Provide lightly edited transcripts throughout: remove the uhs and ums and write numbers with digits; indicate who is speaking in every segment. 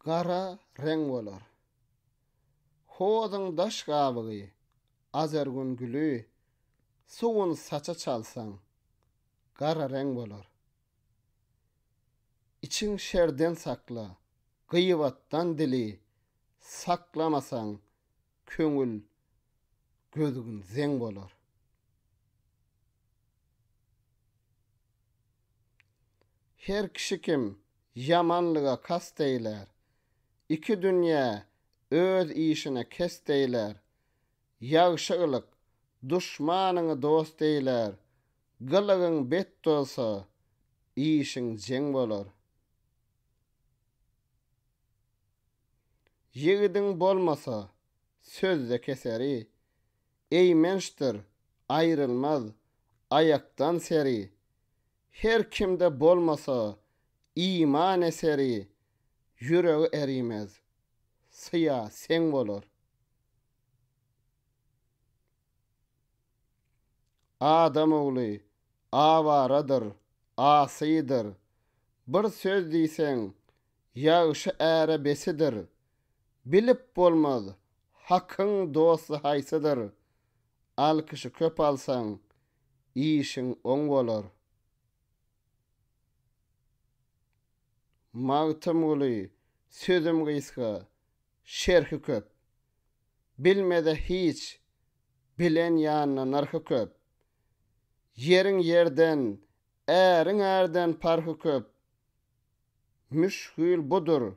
Speaker 1: Gara reň bolar. Hozuň daş gabygy, azergun güli, Suwun saça çalsaň, gara reň bolar. Içiň şerden sakla, gyýbatdan dili, Saklamasaň, köňül gözgün zeň bolar. Her kişi kim ýamanlyga kast eýlär, Iki dünýä öz işine kest eýlär, Ýagşy gylyk duşmanyňy dost eýlär, Gylygyň bet bolsa, işiň jeň bolar. Ýigidiň bolmasa, sözde keseri, Eýmençdir, aýrylmaz aýakdan seri, Her kimde bolmasa iman eseri, Ýüregi erimez, syýa seň bolar. Adam ogly awaradyr, asydyr, Bir söz diýseň, ýagşy äre besidir, Bilip bolmaz, Hakyň dosty haýsydyr, Alkyşy köp alsaň, işiň oň bolar. Magtymguly, sözüm gysga, şerhi köp. Bilmeze hiç, bilen ýanynda nyrhy köp. Ýeriň ýerden, äriň ärden parhy köp. Müşgil budur,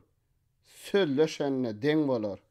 Speaker 1: sözleşende deň bolar.